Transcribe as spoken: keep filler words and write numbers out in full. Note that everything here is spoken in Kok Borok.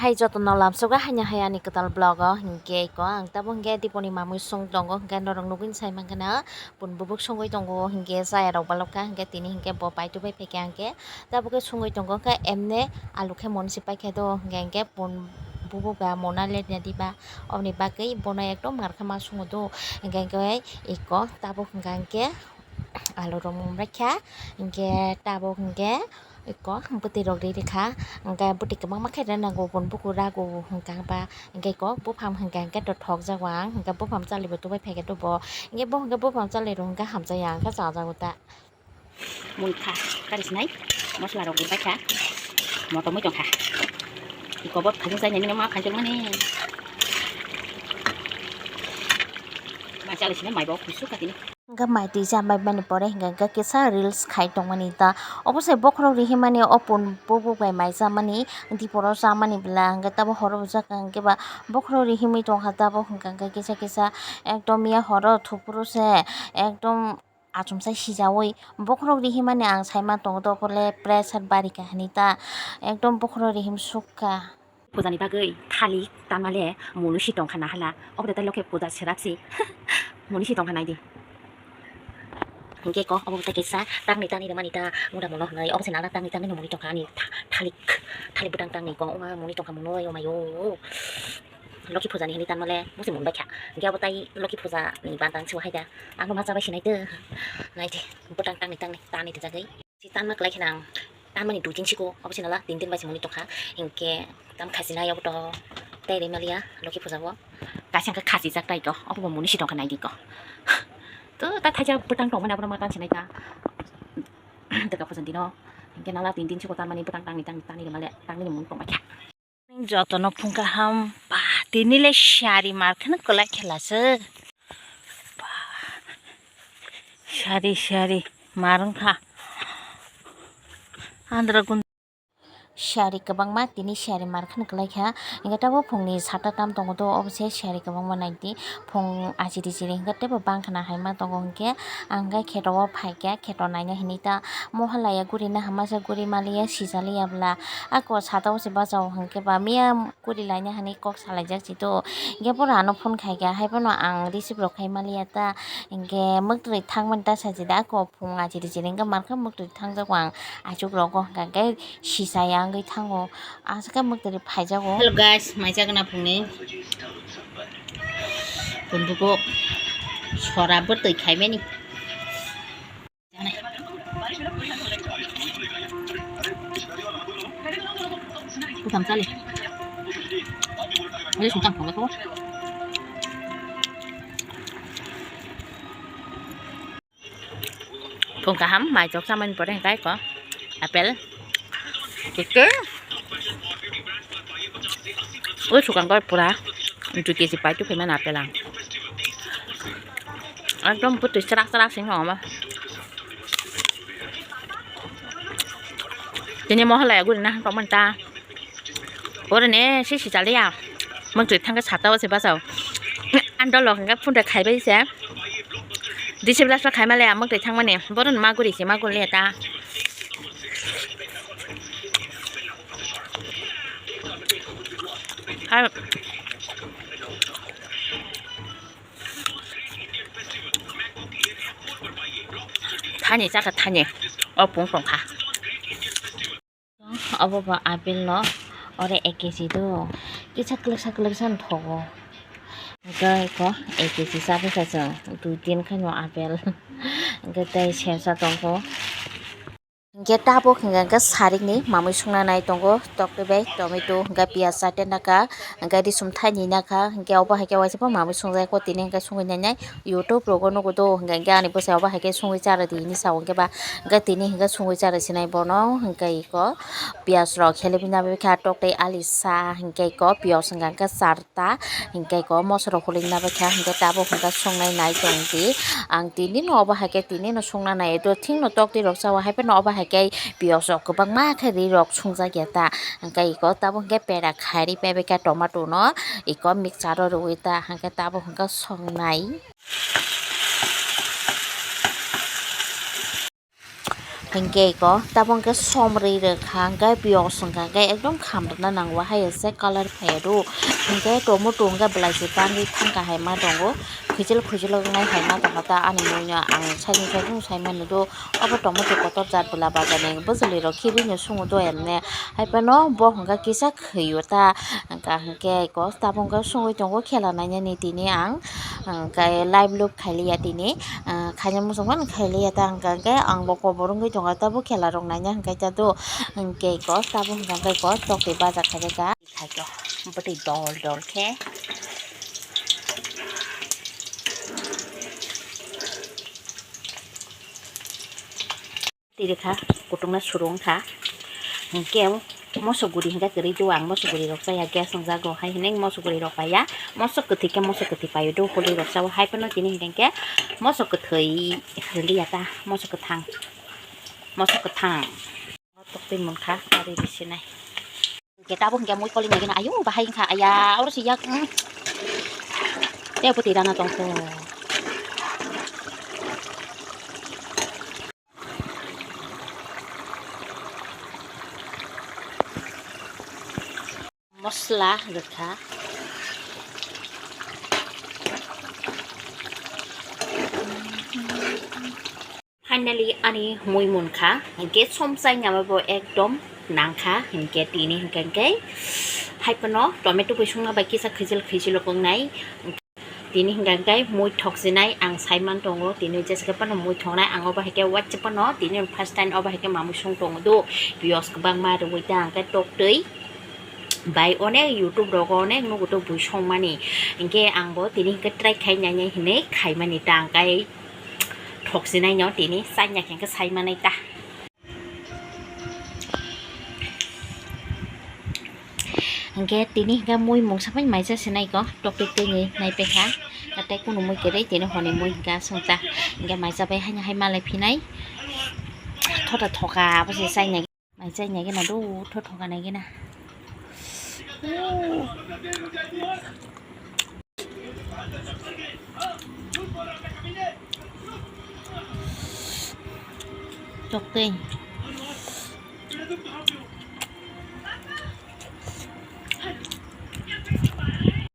Hai jotono lamsogo haino hai ani kwtal vlog o, hinkhe iko ang tabuk hinkhe Diponi mamwi song tongo, hinkhe norok nugwi sai mankha na pun bubuk songwi tongo, hinkhe chaya rok balokha, hinkhe tini hinkhe bo paitugwi phaikha, hinkhe tabuk khe songwi tongo, hinkhe emne alu khe monsi paikha do, hinkhe, hinkhe pun bubuk ba mona le nadi ba, oboni bagwi bono ekdom markha ma songo do, hinkhe, hinkhe iko tabuk hinkhe, hinkhe alu rok mung baikha, hinkhe tabuk hinkhe. Eko bwtwi rok ri rikha, hwnkhe bwtwi kwbangma khe rwna nango, bun buku rago hwnkha ba, hwnkhe eko buphang hwnkha hwnkhe to thokjago ang, hwnkhe buphang chalibo tubui phaikhe tubo, hwnkhe bo hwnkhe buphang chaliro hwnkhe hamjakya hwnkhe chajago ta. Mui kha, kari sinai, mosla rok ri baikha, motom mui tongkha, eko bo thajin chainani ma khanjak mani, ma chali sinai mai bo kusu kha tini. Hwnkhe mai twi cha bai mani pore hwnkhe hwnkhe kisa reels khai tongmani ta. Obo se bokhorok rihimani o pun bubuk bai mai chamani, diporo chamani bwla hwnkhe tabuk horo bwsakha hwnkhe ba bokhorok rihimwi tongkha tabuk hwnkhe hwnkhe kisa kisa ekdom ya horo thupuru se ekdom achomsa sijaui bokhorok rihimani ang saima tongo tei obo le pressure barikha hinwi ta ekdom bokhorok rihim sukha. Pujani bagwi thalik tanmale munu si tongkha nahala. Obo de tei lokhe puja serak si. Munu si tongkha naidi. Hingke ko obo tei kisa tangni tangni rwmani ta muda mono hwnwi obo se nana tangni tangni muni tongkha ani tha-, thalik, thalik bwtang tangni kong wngma muni tongkha munu omayo. Lokhi pujani hinwi tanmale musi mun baikha. Hingke obo tei lokhi pujani bantang siwa haida. Ang ma chabai sinai tw. Naidi bwtang tangni tangni tani twijagwi. Si tanma kwlai kheno ang tanmani dui din siko, obo se nala tin din bai se muni tongkha. Hinkhe tam khasi nai obo to tei rimaliya lokhi puja o. Kaisa hwnkhe khasi jak tai to, obo bo muni si tongkha nai di ko. To ta thaisa bwtang tongmani abono ma tan sinai ta. Durga puja dino. Hinkhe nala tin din siko tanmani bwtang tangni tangni tani rimale tangni muni tongbaikha. Jotono phung kaham ba, tini le sari mar kheno kwlai khela se. Ba, sari, sari mar wngkha. Andra gun sari kwbangma, tini sari mar kheno kwlai kha. Hingke tabuk phungni sata tam tongo do, obo se sari kwbangma nai di. Phung ajiri jiri hingke teibo bangkhana hai ma tongo hingke ang khe kheto o phai khe kheto naina hinui ta mohalaya guri naha masa guri maliya sijaliya bwla ako sata o se bachao hingke ba miya guri laina hinui kok salaijak si to hingke bohrok ano phone khai kha hai phano ang receive rok khai maliya ta hingke mwktwi thangmani ta sajida ako phung ajiri jiri hingke mankha mwktwi thangjago ang achuk rogo hingka khe sisaya wngwi thango aswk khe mwktwi phaijago. Hello guys, mai chakna phungni. Bundukok sora bwtwi khaimani. Kutham chali. Wale sungkang thangla ko. Phung kaham, mai chok chamani pore hingkai ko apple. Keke. Ui sukang koi pura. Dui kg pai tu phaimani apple ang. Ekdom bwtwi chwrak chwrak sing tongo. Tini mohalaya guri na tongmani ta. Oro ne se sichalya. Mwktwi thangkhe sata o se bachao. Ang dolo hwnkhe phone rok khaibai se. Receive last o khaima le ang mwktwi thangmani. Bohrok ma guri se ma guri le ta. Ar thani chakha thani. O pung tongkha. Obo bo apple no oro ek kg do kisa kwlwksa kwlwksa no thogo hwnkhe eko ek kg chabaikha chwng dui tin khaino apple hwnkhe tei sersa tongo hwnkhe tabuk hwnkhe sarikni mamwi songna nai tongo toktwi bai tomato hwnkhe piyaj chate naka hwnkhe risum thaini naka hwnkhe obo hai khe waisa mamwi songjak tini hwnkhe songwi nainai. YouTube rogo nugo do hwnkhe hwnkhe ani bwsai obo hai khe songwi charwdi hinwi sao hwnkhe ba hwnkhe tini hwnkhe songwi charwsinai bono hwnkhe iko piyaj rok helebina bai kha tok tei alisa hwnkhe iko piyaj hwnkhe hwnkhe charta hwnkhe iko moso rok hulina bai kha hwnkhe tabuk hwnkhe songnai nai tongdi ang tini no obo hai khe tini no songna nai do thik no tok twi rok chao hai phano obo hai khe piyaj rok kwbangma khe ri rok songjak ya ta hwnkhe iko tabuk hwnkhe pera khai ri paibai kha tomato no iko mixture o rwui ta hwnkhe tabuk hwnkhe songnai. Hingke ko tabok hingke som rwi rwkha, hingke piyok swngkha, hingke ekdom kham rwna nango, hai se colour phai rw. Hingke tomato hingke belai se bangwi thangkha hai ma tongo, khwichil khwichil wngnai hai ma tongkha ta ani mui no ang saichung saichung sai mani do. Obo tomato kotor jat bwla bajar ni bwchwlwi rok khibi no sungo do emne, hai phano bo hingke kisa khwio ta, hingka hingke ko tabok hingke songwi tongo khela nainani tini ang, hingke live loop khailiya tini. Ah, khaina muchung mano khailiya ta hwnkha hwnkhe ang bo kobor wngwi tongo, tabuk khela rok naina hwnkhe ta do hwnkhe ko tabuk hwnkha hwnkhe ko tok twi baja khaijak kha. Khaito bwtwi dol dol khe. Twi rwkha, kutukna suru wngkha. Hingke mosok guri hingke kwrwi do ang, mosok guri rok chaya gas wngjago hai hinwi mosok guri rok paiya. Mosok kwthwi khe mosok kwthwi paio do, holi rok chao hai phano tini hingke mosok kwthwi rwliya ta, mosok kwthang, mosok kwthang. Toktwi munkha ari bisinai. Hingke tabuk hingke mui koling nai gana ayu bahai wngkha aya oro si yak, mm. Tei bwtwi rana tongkho. Mosla rwkha. Finally ani mui munkha, hingke som chai nama bo ekdom nangkha, hingke tini hingke hingke hai phano tomato bai songma bai kisa khijil khijil wngnai. Tini hingke hingke mui thoksinai ang saiman tongo, tini jesa khe phano mui thoknai ang obo hai khe waisa phano tini first time obo hai khe mamui song tongo do, piyos kwbangma rwui ta hingke toktwi. Bai onek YouTube rogo onek nugo to bui songmani. Hingke ang bo tini hingke try khai nainai hinui khaimani ta, hingke thoksinai no tini chanya khe hingke saimanai ta. Hingke tini hingke mui mungsa pai maisa sinai ko toktwi twi ni naipaikha. Tei kunu mui kwrwi tini hwnwi mui hingke aswk ta. Hingke maisa pai haino hai malai phinai. Thota thoka abo se chainai. Mai chai nai gana do, tho thoka nai gana. Tok tei.